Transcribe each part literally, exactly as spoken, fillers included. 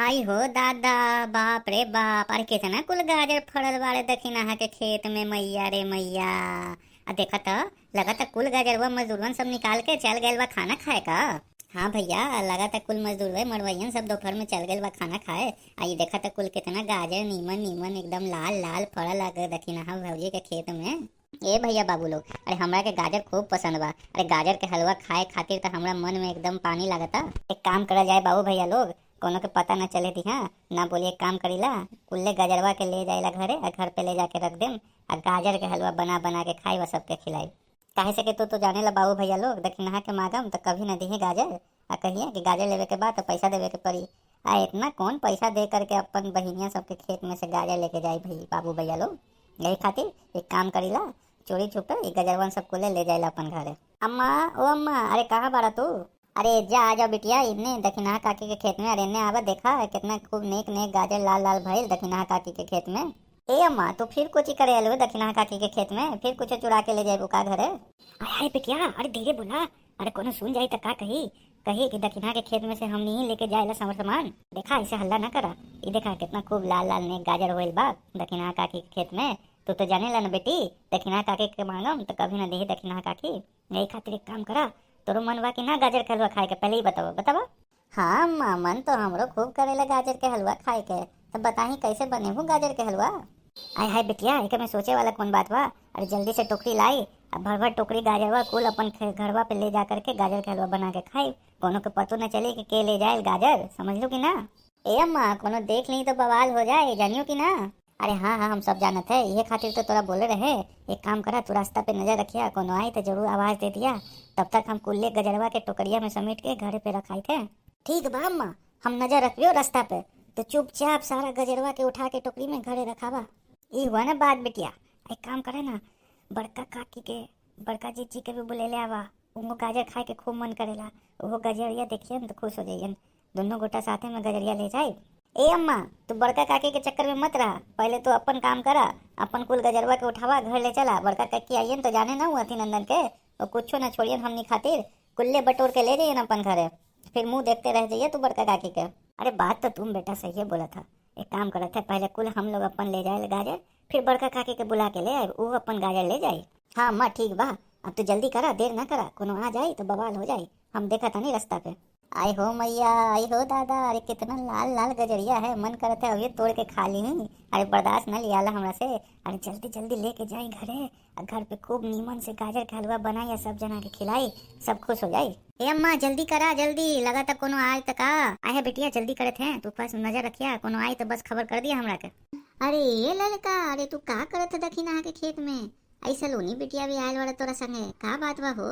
आई हो दादा, बाप रे बाप, अरे कितना कुल गाजर फड़ल बाड़े दखिनहा के खेत में, मैया रे मैया। आ देखा त, लगा त कुल गाजरवा मजदूरवन सब निकाल के चल गइल बा खाना खाए का। हाँ भैया, लगा त कुल मजदूरवे मड़वैयन सब दोपहर में चल गइल बा खाना खाए। आ ई देखा त कुल कितना गाजर नीमन नीमन एकदम लाल लाल फड़ल लगे दखिनहा भौजी के खेत में। ए भैया बाबू लोग, अरे हमरा के गाजर खूब पसंद बा। अरे गाजर के हलवा खाए खातिर त हमरा मन में एकदम पानी लागता। एक काम करल जाए बाबू भैया लोग, कोनो के पता न चले दिहा, ना बोली। एक काम करीला, कुल्ले गजरवा के ले जाइला घरे, आ घर पे ले जाके रख देम, आ गाजर के हलवा बना बना के खाई, सबके खिलाई। काहे से कि तू तो जाने ला बाबू भैया लोग, दखिनहा के मांगम त कभी न दिहे गाजर, आ कहिए कि गाजर लेवे के बाद तो पैसा देवे के पड़ी। आ इतना कौन पैसा दे करके अपन बहिनिया सबके खेत में से गाजर लेके जाई भाई बाबू भैया लोग। यही खातिर एक काम करीला, चोरी छुपे ई गजरवन सब कुल्ले ले जाइला अपन घरे। अम्मा, ओ अम्मा, अरे कहाँ बाड़ा तू? अरे जा, आ जाओ बिटिया, इन्ने दखिनहा काकी के खेत में। अरे इन्ने आवा, देखा कितना खूब नेक नेक गाजर लाल लाल भइल दखिनहा काकी के खेत में। ए अम्मा, तू फिर कोची करे अलू दखिनहा काकी के खेत में? फिर कुछ चुरा के ले जाबू का घरे? अरे हाय बिटिया, अरे धीरे बोला। अरे कोनो सुन जाई त का कही? कही कि दखिनहा के खेत में से हमनी ही लेके जाएला सामान। देखा, ऐसे हल्ला ना करा। ई देखा कितना खूब लाल लाल नेक गाजर होइल बा दखिनहा काकी के खेत में। तू तो जाने ला न बेटी, दखिनहा काकी के मांगम त कभी ना देही दखिनहा काकी। यही खातिर एक काम करा, तोरो मन बा कि ना गाजर के हलवा खाए के, पहले ही बतावा, बतावा। हाँ अम्मा, मन तो हमरो खूब करेला गाजर के हलवा खाए के। तब बताही कैसे बनेबू गाजर के हलवा? आय हाय बिटिया, एके में सोचे वाला कौन बात बा? अरे जल्दी से टोकरी लाई, अब भर भर टोकरी गाजरवा कुल अपन खे-, घरवा पे ले जा करके गाजर के हलवा बना के खाई। कोनो के पतो न चले कि के ले जाए गाजर, समझ लू कि ना? ए अम्मा, कोनो देख ली तो बवाल हो जाए, जानियो कि ना? अरे हाँ हाँ, हम सब जानत है, इहे खातिर तो तोरा बोले रहे। एक काम करा, तू रास्ता पे नजर रखिया, कोनो आई तो जरूर आवाज दे दिया। तब तक हम कुल्ले गजरवा के टोकरिया में समेट के घरे पे रखाई थे। ठीक बा अम्मा, हम नजर रखबियो रास्ता पे। तो चुपचाप सारा गजरवा के उठा के टोकरी में घरे रखावा। ई हुआ ना बात बिटिया। एक काम करे ना, बड़का काकी के, बड़का जीजी के भी बुले ले आवा, उनको गाजर खाए के खूब मन करेला। वो गजरिया देखियन तो खुश हो जाइयन। दोनों गोटा साथे में गजरिया ले जाए। ए अम्मा, तू बड़का काकी के चक्कर में मत रहा, पहले तू अपन काम करा, अपन कुल गजरवा के उठावा, घर ले चला। बड़का काकी आइयन तो जाने ना हुआ थी नंदन के, वो कुछो ना छोड़ियन हमनी खातिर, कुल्ले बटोर के ले जाइयन अपन घरे। फिर मुंह देखते रह जाइए तू बड़का काकी के। अरे बात तो तुम बेटा सही बोला था। एक काम करत है, पहले कुल हम लोग अपन ले जाए गाजर, फिर बड़का काकी के बुला के ले आए, वो अपन गाजर ले जाए। हाँ अम्मा, ठीक बा। अब तू जल्दी करा, देर ना करा, कोनो आ जाए तो बवाल हो जाए। हम देखा तनी रास्ता पे। आई हो मैया, आई हो दादा, अरे कितना लाल लाल गजरिया है, मन करत है अभी तोड़ के खा ली। अरे बर्दाश्त न लियाला हमरा से। अरे जल्दी जल्दी लेके जाई घरे, आ घर पे खूब नीमन से गाजर के हलवा बनाई, आ सब जना के खिलाई, सब खुश हो जाई। ए अम्मा, जल्दी करा, जल्दी, लगा तक कोनो आए त का। आए है बिटिया, जल्दी करत है, तू पास नजर रखिया, कोनो आए तो बस खबर कर दिया हमरा के। अरे ए ललका, अरे तू का करत है दखिनहा के खेत में? ऐ सलोनी बिटिया भी आयल बाड़ा तोरा संगे, का बात बा हो?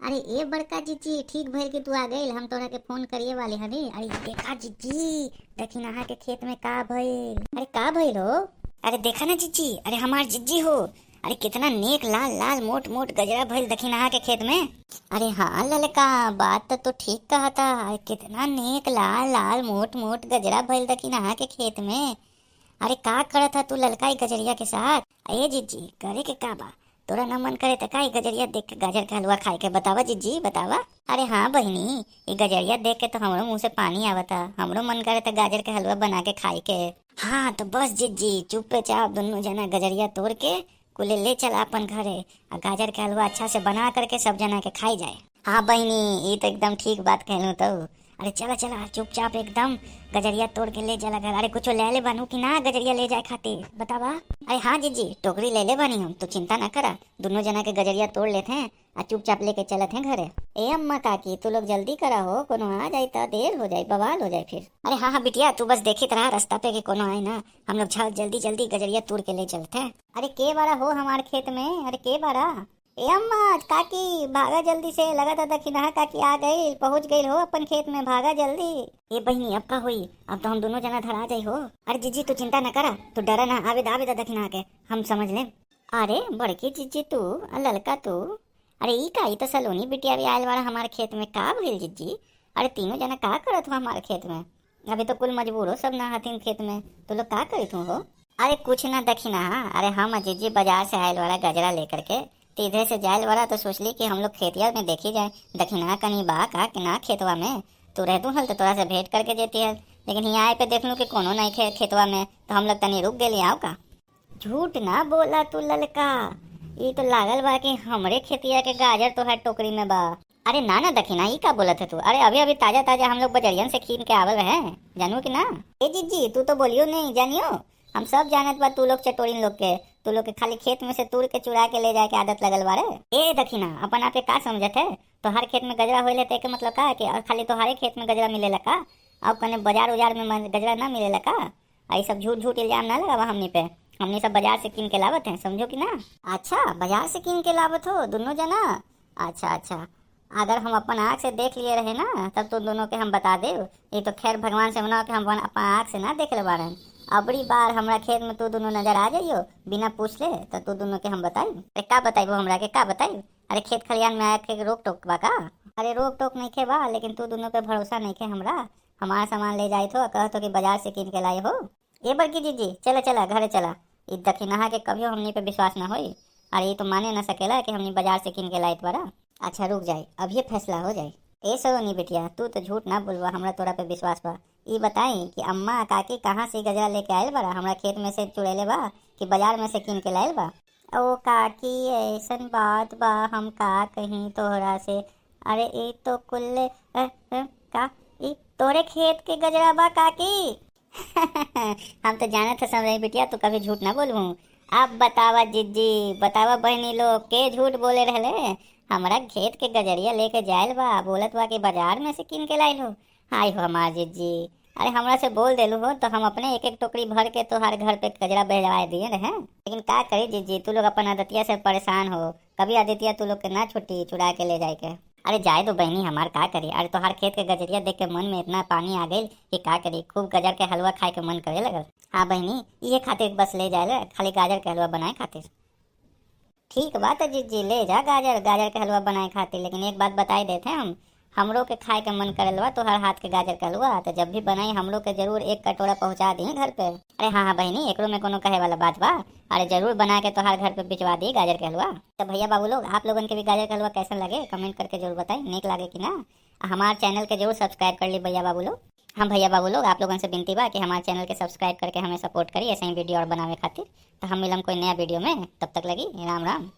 अरे ए बड़का जीजी, ठीक भइल कि तू आ गइल, हम तोरा के फोन करिए वाले हनी। अरे देखा जीजी, दखिनहा के खेत में का भइल? अरे का भइल हो? अरे देखा ना जीजी, अरे हमार जीजी हो, अरे कितना नेक लाल लाल मोट मोट गजरा भइल दखिनहा के खेत में। अरे हाँ ललका, बात तो तू ठीक कहा था, अरे कितना नेक लाल लाल मोट मोट गजरा भइल दखिनहा के खेत में। अरे का करत ह तू ललका ई गजरिया के साथ? ए जीजी, करे के का बा? तोरा ना मन करे त का ई गजरिया देख के गाजर के हलवा खाए के? बतावा जीजी, बतावा। अरे हाँ बहिनी, ई गजरिया देख के तो हमरो मुंह से पानी आवता। हमरो मन करे त गाजर के हलवा बना के खाए के। हाँ तो बस जीजी, चुप्पे चाप दुनू जना गजरिया तोड़ के कुले ले चल अपन घरे, आ गाजर के हलवा अच्छा से बना करके सब जना के खाई जाए। हाँ बहिनी, ई तो एकदम ठीक बात कहलू तो। अरे चला चला, चुपचाप एकदम गजरिया तोड़ के ले चला घर। अरे कुछो ले ले बानू कि ना गजरिया ले जाए खातिर, बतावा। अरे हाँ जीजी, टोकरी ले ले बानी हम, तू चिंता ना करा, दुनू जना के गजरिया तोड़ लेत हैं, आ चुपचाप लेके चलत हैं घरे। ए अम्मा काकी, तू लोग जल्दी करा हो, कोनो आ जाई त देर हो जाई, बवाल हो जाई फिर। अरे हाँ हाँ बिटिया, तू बस देखित रहा रास्ता पे कि कोनो आए ना, हम लोग झट जल्दी जल्दी गजरिया तोड़ के ले चलत हैं। अरे के बारा हो हमार खेत में, अरे के बारा? ए अम्मा, काकी, भागा जल्दी से, लगा था दखिनहा काकी आ गइल, पहुँच गइल हो अपन खेत में, भागा जल्दी। ए बहिनी, अब का होई? अब तो हम दुनू जना धरा जाई हो। अरे जीजी, तू चिंता न करा, तू डरा ना, आवे दा, आवे दा दखिनहा के, हम समझ लेम। अरे बड़की जीजी तू, आ ललका तू, अरे ई का, ई तो सलोनी बिटिया भी आयल बाड़ा हमार खेत में, का भइल जीजी? अरे तीनों जना का करत हो हमार खेत में? अभी तो कुल मजबूरो सब ना हथिन खेत में, तू लोग का करित हो? अरे कुछ ना दखिनहा, अरे हम आ जीजी बाजार से आयल बाड़ा गजरा लेकर के, तो इधर से जायल बाड़ा तो सोचली कि हम लोग खेतिया में देखी जाए, दखिनहा कहीं बा का कि ना खेतवा में। तू रहतू हल तो तोरा से भेंट करके जेती हल, लेकिन हियाँ आए पे देखलू कि कोनो नहीं खे खेतवा में, तो हम लोग तनी रुक गेली। आओ का? झूठ ना बोला तू ललका, ई तो लागल बा कि हमरे खेतिया के गाजर तोहार टोकरी में बा। अरे ना ना दखिना, ई का बोलत है तू? अरे अभी अभी ताजा ताजा हम लोग बजरियन से कीन के आवल रहे, जानू कि ना? ए जिज्जी, तू तो बोलियो नहीं, जानियो, हम सब जानत बा तू लोग चटोरिन लोग के। तू लोग के खाली खेत में से तूड़ के चुरा के ले जाए के आदत लगल बारे। ए दखिना, अपन आपे का समझत है? तोहार खेत में गजरा होइले ते के मतलब का है कि और खाली तोहारे खेत में गजरा मिलेला का? अब कने बाजार उजार में मन- गजरा ना मिलेला का? आ, ई सब झूठ झूठ इल्जाम ना लगावा हमनी पे। हमनी सब बाजार से कीन के लावत हैं, समझो कि ना? अच्छा, बाजार से कीन के लावत हो दुनो जना? अच्छा अच्छा, अगर हम अपन आँख से देख लिए रहे ना, तब तो दोनों के हम बता देब। ये तो खैर भगवान से मनाओ कि हम अपन, अपन आँख से ना देख ले बारन। अबरी बार हमरा खेत में तू दोनों नजर आ जाइयो बिना पूछ ले, तो तू दोनों के हम बताई। अरे का बताइबो हमरा के, का बताई? अरे खेत खलियान में आए के रोक टोक बा का? अरे रोक टोक नहीं खे बा, लेकिन तू दोनों पे भरोसा नहीं खे हमरा। हमार सामान ले जाइत हो, कहत हो कि बाजार से कीन के लाए हो। ए बड़की जिज्जी, चला चला घरे चला। ई दखिनहा के कभियो हमनी पे विश्वास ना होई। अरे ई तो माने ना सकेला कि हमनी बाजार से कीन के लाइत बारा। अच्छा रुक जाए, अभी फैसला हो जाए। ए सलोनी बिटिया, तू तो झूठ ना बोलबा, हमरा तोरा पे विश्वास बा। ई बताई कि अम्मा काकी कहाँ से ई गजरा लेके आयल बारा? हमरा खेत में से चुड़ैले बा कि बाजार में से कीन के लायल बा? ओ काकी, ऐसन बात बा, हम का कहीं तोहरा से। अरे ई तो कुल्ले अ, अ, का ई तोरे खेत के गजरा बा काकी? हम तो जानत है समझाई बिटिया, तू कभी झूठ ना बोलबू। अब बतावा जिज्जी, बतावा बहनी लोग, के झूठ बोले रहले? हमरा खेत के गजरिया लेके जायल बा, बोलत बा कि बाजार में से कीन के लाइल हो। हाय हो हमार जिज्जी, अरे हमरा से बोल देलू हो तो हम अपने एक एक टोकरी भर के तोहार घर पे गजरा भेजवाए दिए रहे। लेकिन का करी जिज्जी, तू लोग अपन आदतिया से परेशान हो। कभी आदतिया तू लोग के ना छुट्टी चुरा के ले जाए के। अरे जाए दो बहनी, हमार का करी। अरे तोहार खेत के गजरिया देख के मन में इतना पानी आ गइल कि का करी, खूब गाजर के हलवा खाए के मन करे लगल। हाँ बहनी, इहे खातिर बस ले जाए ले, खाली गाजर के हलवा बनाए खातिर। ठीक बा त जिज्जी, ले जा गाजर, गाजर के हलवा बनाए खातिर। लेकिन एक बात बताई देते हैं हम, हमरो के खाए के मन करल बा तोहर हाथ के गाजर के हलवा, तो जब भी बनाई हमरो के जरूर एक कटोरा पहुँचा दी घर पे। अरे हाँ हाँ बहनी, एकरो में कोनो कहे वाला बात बा? अरे जरूर बना के तोहार घर पे भिजवा दी गाजर के हलवा। तो भैया बाबू लोग, आप लोगन के भी गाजर के हलवा कैसन लगे, कमेंट करके जरूर बताई, नीक लागे कि ना। आ हमार चैनल के जरूर सब्सक्राइब कर ली भैया बाबू लोग। हाँ भैया बाबू लोग, आप लोगन से विनती बा कि हमार चैनल के सब्सक्राइब करके हमें सपोर्ट करी ऐसे ही वीडियो और बनावे खातिर। तो हम मिलम कोई नया वीडियो में, तब तक लगी राम राम।